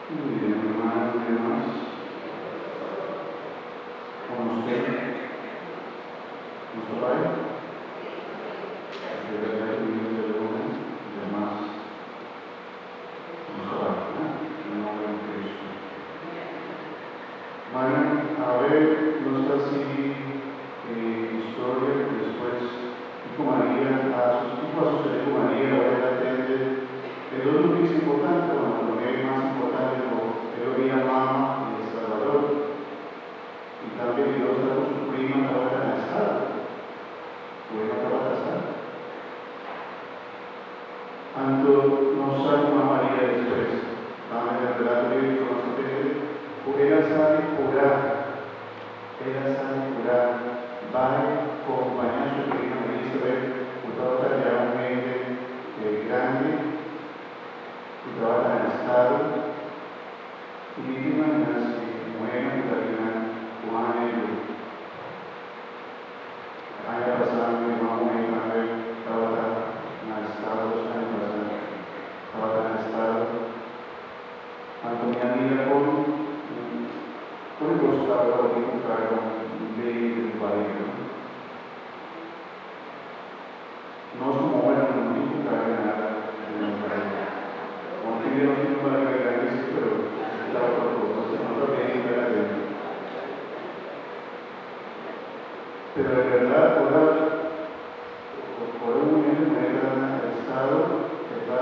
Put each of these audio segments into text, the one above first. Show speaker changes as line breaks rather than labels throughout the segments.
Muy bien, hermanos y demás. Con usted. ¿Nuestro Padre? De verdad, de demás. Nuestro Padre, ¿no? En nombre de Cristo. Bueno, a ver, no está así historia que después dijo María, a su tipo a suceder con María, ahora la atende. De dos noticias importantes, bueno, lo que es más importante, lo que era mamá de El Salvador. Y también Dios está con su prima, estaba en estado. Su prima estaba casada. Anto nos sabe mamá María después, dame el relato bíblico, no se pierde, porque ella sabe orar, ella sabe orar, va a acompañar a su prima Elizabeth, que estaba ya un ente grande, que trabaja en el Estado, y mi prima nace bueno, que también Juan el año pasado, mi mamá también estaba en el Estado, 2 años pasados, estaba en el Estado. Anto mi amiga con gostava de comprar un baby de barriga, ¿no? Nós como homens não temos que cargar nada en nuestra barriga. Aunque yo no tengo una barriga grandísima, pero estaba por todo, entonces no también era de. Pero de verdad, por un momento me el Estado que está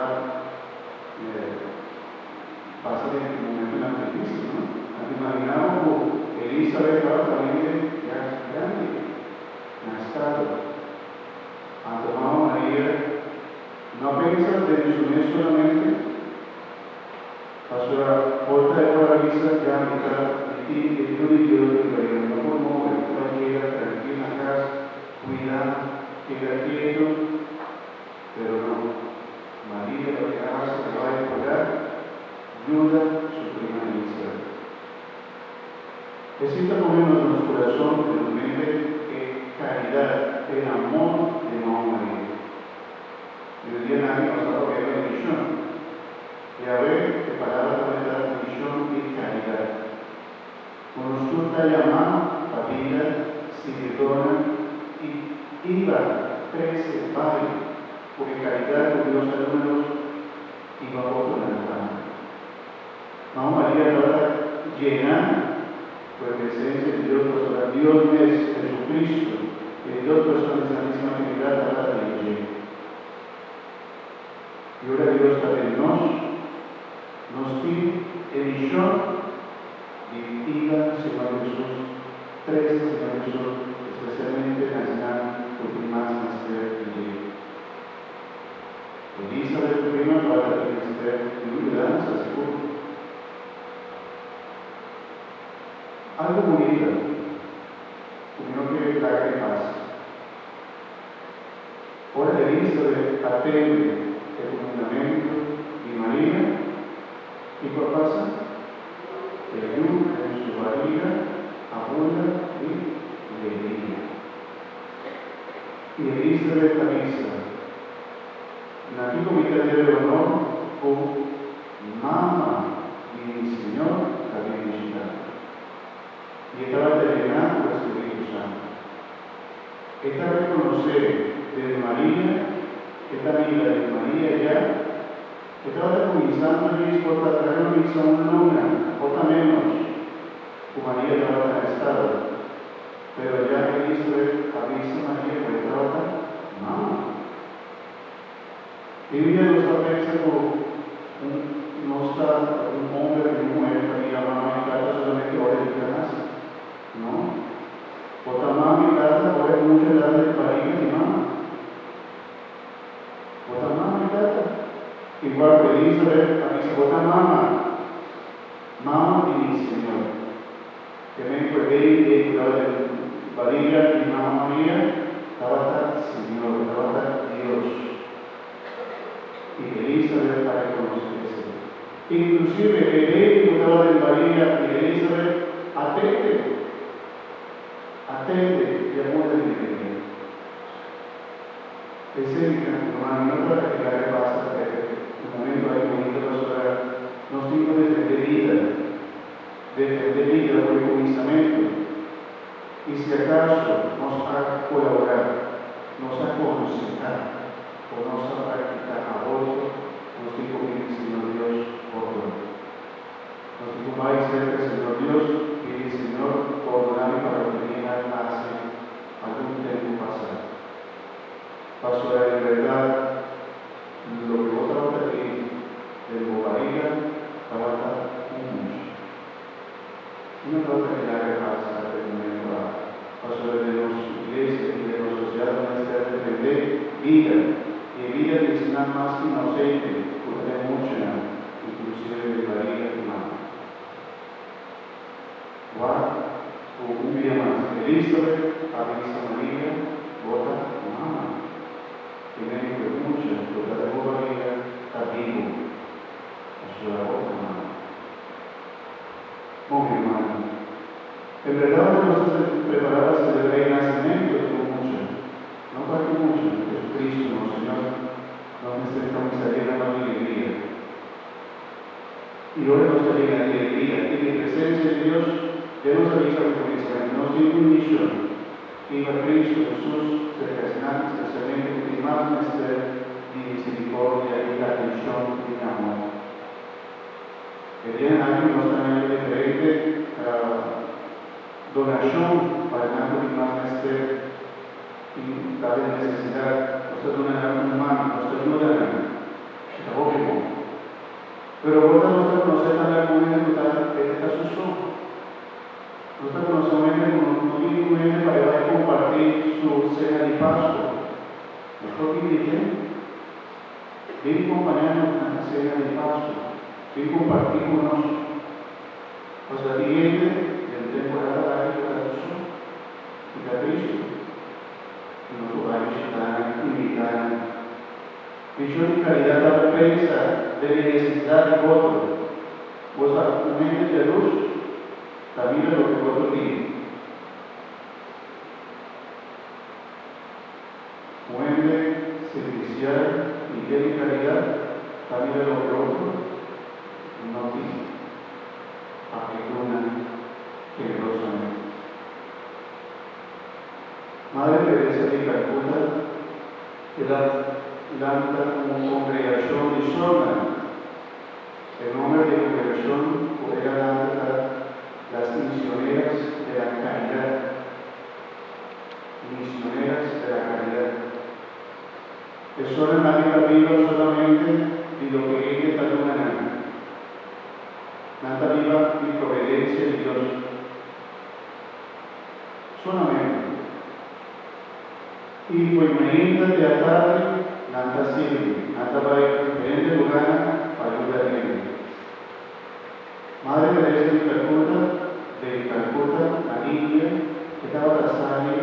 pasa de un momento tan difícil, ¿no? Imaginamos como Elizabeth estaba también ya grande, en estado. Ha tomado María, no piensa de su mes solamente, pasó la puerta de la vista ya a mitad de ti, de Dios y Dios de María, no por mover, cualquiera, tranquila en casa, cuida, queda quieto, pero no. María lo que hace, va a orar, ayuda a su prima Elizabeth. Existe poniendo en nuestro corazón, en nuestra mente, caridad, el amor de mamá María. Y hoy día nadie nos está poniendo en misión. Y a ver, que palabra puede dar misión y caridad. Cuando usted está llamado a vida, servidora y iba, crece, va, porque caridad con Dios números iba por la Mamá María estaba llena por la presencia de Dios, por Dios es Jesucristo, y dos personas de la misma Trinidad habla de ella. Y ahora Dios también nos pide misión de Señor Jesús, tres Señor Jesús, especialmente nacional, porque más nacer de Elizabeth prima para el de danza, seguro. Algo bonito, porque no quiere que la haga paz. Ahora Elizabeth atende el comandamiento de María, ¿y qué pasa? El yu en su barriga abunda de alegría. Y Elizabeth avisa, Nací comité de honor como mamá de mi Señor también visitado. Y estaba llenada por el Espíritu Santo. Esta reconocer desde María, esta amiga de María ya, estaba comenzando a por traer una luna, otra menos, como María estaba en estado. Pero ya Elizabeth avisa a María que estaba mamá. Y hoy día nos está pensando no está un hombre y una mujer que mamá y tata solamente hora de casa. No. Otra mamá y tata, ahora mucha edad de barriga y mamá. Otra mamá y tata. Igual que Elizabeth, avisa otra mamá. Mamá y mi Señor. Que me fue de barriga y mamá María, estaba Señor, estaba Dios. Y Elizabeth para reconocer eso. Inclusive el baby estaba de María y Elizabeth atende, atende y amor de alegría. Ese hermano, no para que la pasa, el momento ahí bonito pastor, nos dijo desde Bai serka Señor Dios, pidi Señor pordoná mi pa loke mi a hasi algun tempu pasá. Pasobra en bèrdat loke bo tabata tin den bo bariga tabata un mucha. Mi no tabata ke laga pasa e momento aki, pasobra den nos iglesia i den nos sosiedat nos mester defendé bida, i e bida di esnan mas inosente ku ta den muchanan, inklusive den bariga di mama. Wak ku un bia mas Elisabet a bisa Maria, Bo ta mama. Ke men ku e mucha ku ta den bo bariga ta bibu, pasobra bo ta mama. Bon, mi rumannan, en bèrdat ora nos ta prepará pa selebrá e nasementu di un mucha, no kualke mucha, Jesucristo nos Señor, nos mester kuminsá yena pa alegria. I ora nos ta yena di alegria i di presensia di Dios, ya nos a bisa ku kuminsamentu nos tin un mishon, hiba Cristo Jesus serka esnan spesialmente ku tin mas mester di miserikòrdia i atenshon di amor. E dianan aki nos ta hañando diferente donashon pa esnan ku tin mas mester i ta den nesesidat. Nos ta duna nan un man, nos ta yuda nan. E ta hopi bon. Pero bo ta nos ta konosé tambe algun hende ku ta e ta su so. Nos ta konosé un hende ku no tin un hende pa e bai kompartí su sena di Pasku. Nos por invit'é. Bin kompañá nos na e sena di Pasku. Bin kompartí ku nos. Pasobra tin hende den temporada aki ku ta su so i ta tristu. I nos por bai bishitá nan, invitá nan. Mishon di karidat ta pa pensa den e nesesidat di otro. Bo sa un hende jalus ta mira loke otro tin. Un hende sirvisial i yen di karidat ta mira loke otro no tin pa e duna generosamente. Madre Teresa di Calcuta el a lanta un kongregashon di sòrnan. E nomber di e kongregashon ku el a lanta ta Las Misioneras de la Caridad. Misioneras de la Caridad. E sòrnan aki ta biba solamente di loke hende ta duna nan. Nan ta biba di providensia di Dios. Solamente. I fo'i mainta te atardi nan ta sirbi, nan ta bai diferente lugánan pa yuda hende. Madre Teresa di Calcuta, den Calcuta, na India, e tabata sali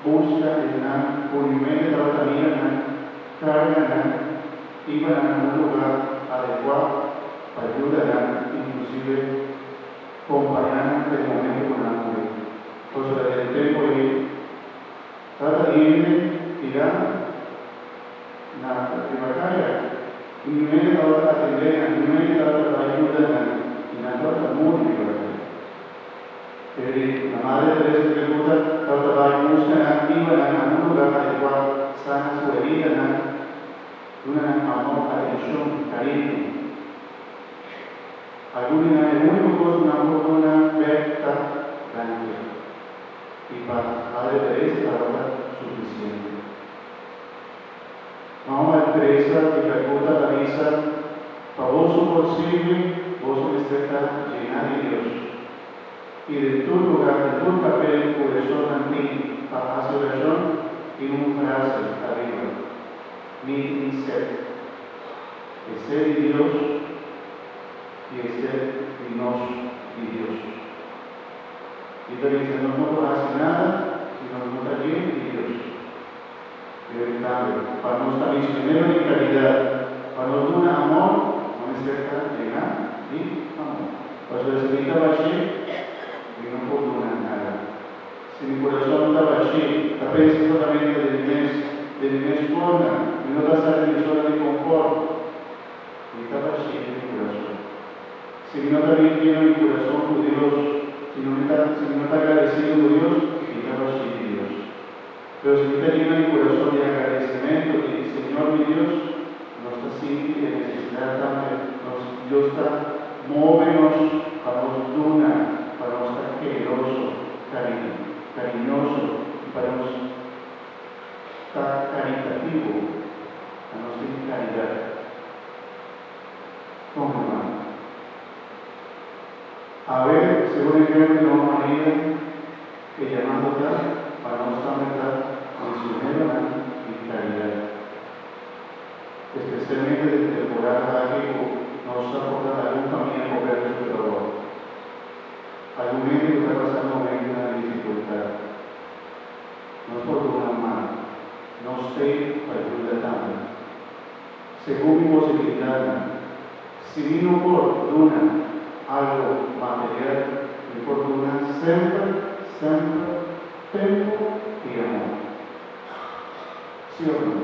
buska esnan ku niun hende tabata mira nan, karga nan, hiba nan na un lugá adekuá pa yuda nan, inklusive kompañá nan te momento ku nan muri. Pasobra den tempu ei tabata hende tirá na riba kaya i niun hende tabata atendé nan, niun hende tabata bai yuda nan i nan tabata muri riba kaya. P'e la Madre Teresa di Calcuta tabata bai buska nan, hiba nan na un lugá adekuá, sana su heridanan, duna nan amor, atenshon, kariño. Algun di nan e úniko kos ku nan por duna bèk ta danki. I pa Madre Teresa tabata sufisiente. Mama Teresa di Calcuta ta bisa, Pa boso por sirbi, boso mester ta llená di Dios. I den tur lugá, den tur papel ku esonan tin pa hasi orashon, tin un frase ariba, Mi tin set. E sed di Dios i e sed di nos di Dios. I ta bisa nos no por hasi nada si nos no ta yen di Dios. Pero tambe pa nos ta misionero di karidat, pa nos duna amor, no mester ta yená di amor. Pasobra si mi ta bashí, mi no por duna nada. Si mi kurason ta bashí, ta pensa solamente den mi mes, den mi mes forma, mi no ta sali di mi zona di konfòrt, mi ta bashí den mi kurason. Si mi no ta bien yena mi kurason ku Dios, si no mi ta, si mi no ta agradesido ku Dios, mi ta bashí di Dios. Pero si mi ta yena mi kurason di agradesimentu di Señor mi Dios, nos ta sinti e nesesidat tambe, nos, Dios ta move nos. pa nos duna, pa nos ta generoso, cariñoso i pa nos ta karitativo, pa nos tin karidat. Kon, ruman? A ver, segun ehèmpel di Mama Maria, e yamado ta pa nos tambe ta misioneronan di karidat. Espesialmente den temporada aki ku nos ta por ta algun famia ku pèrdè su trabou, algun hende ku ta pasando momentunan di difikultat. Nos por duna man, nos t'ei pa yuda tambe. Segun mi posibilidatnan, si mi no por duna algu material, mi por duna semper, semper tempu i amor. Sí òf no?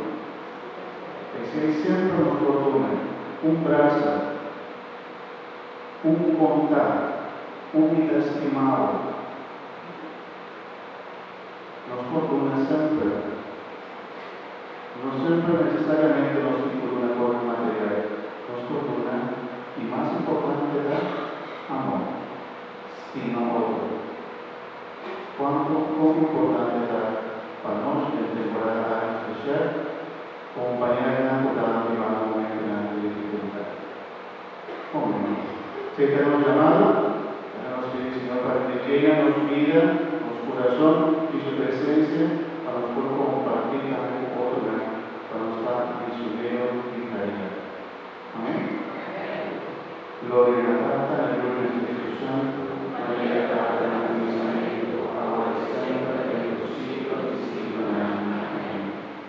Esei semper nos por duna, un brasa, un konta, un mi ta stima bo. Nos por duna semper. No semper nesesariamente nos tin ku duna kosnan material. Nos por duna, i mas importante ta, amor. Stima otro. Kuantu kon importante ta pa nos den temporada aki spesial kompañá esnan ku ta bibando momentunan di difikultat. Kon hermano? Esei ta nos llamado, ta nos pidi Señor pa E llena nos bida, nos kurason di Su presensia pa nos por kompartí tambe ku otronan pa nos ta misionero di karidat. Amèn? Gloria na.